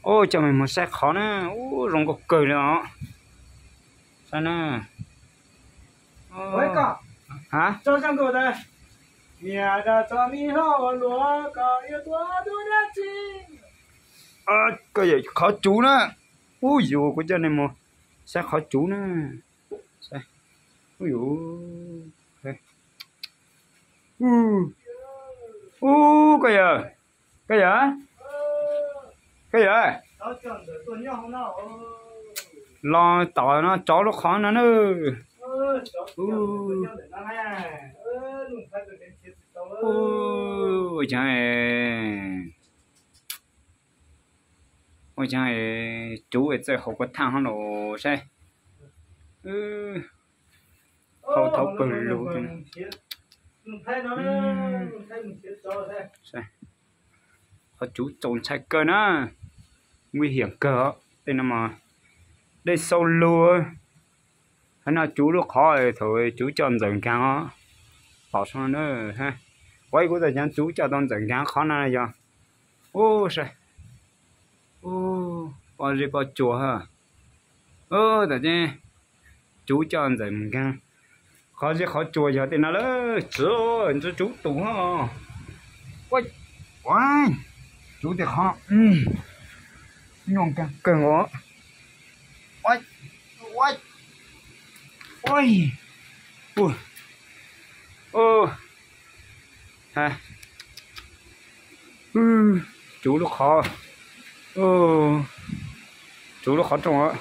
Coj mej mus saib qhov na. Ub, zoo nkauj kawg li os. Saib na. Ha? Koj yawm qhov tsuv na. Ub, yus kuv coj nej mus saib qhov tsuv na. Ub, yus. Ub, koj yawm, koj yawm, koj yawm, los tom no tsov lub qhov no na. Ua caag, ua caag tsuv es txawj haus kua thaaj hov los saib. Haus thaum pawg lug. Qhov tsuv txaus ntshai kawg na. Nguy hiểm kawg os. Tej no mas dej xau lug. Hab no tsuv lub qhov thaum tsuv coj ntxawm nkaag os. Tom sab no na. Ua ib kuv txhais cav tsuv coj tau ntxawm nkaag qhov no yog. Ub, saib. Ub, pob zeb pob tsua ha. Ub, tam teb tsuv coj ntxawm nkaag. Qhov zeb qhov tsua yog tej no lawm, tsuv, tsuv tus ho. Ua, tsuv tej qhov nyuaj nkaag kawg os. Ua, ua, ua, ha, tsuv lub qhov, tsuv lub qhov rooj.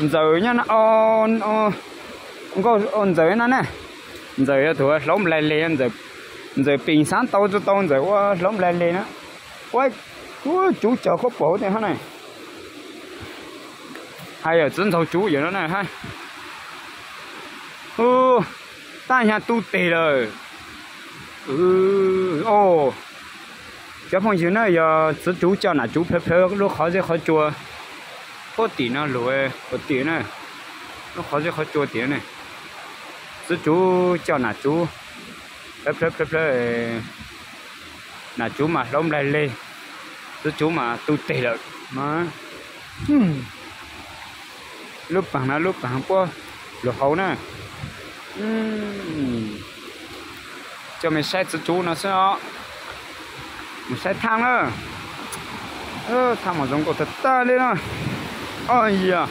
Ntxawm nyob no, nkauj ntxawm no ne. Ntxawm yog tug hloov nplais le, ntxawm pim xaav tau tsi tau ntxawm ua hloov nplais le na. Ua, tsuv coj khuab pom tej hov na. Hais yog txiv ntxaug tsuv yawm no na ha. Ub, tab nyag tu teg lawm. Cov phooj ywg na, yog txiv tsuv coj nam tsuv plhawv plhawv lub qhov zeb qhov tsua puag tim no lug, puag tim na, lub qhov zeb qhov tsua tim na. Txiv tsuv coj nam tsuv plhawv plhawv plhawv plhawv, nam tsuv mas hloov nplais le, txiv tsuv mas tu teg lawm. Lub paag no lub paag puab lug hauv na. Coj mej saib txiv tsuv no xwb os. Mus saib thaaj na. Thaaj mas zoo nkauj tag tag li na. Oj yam,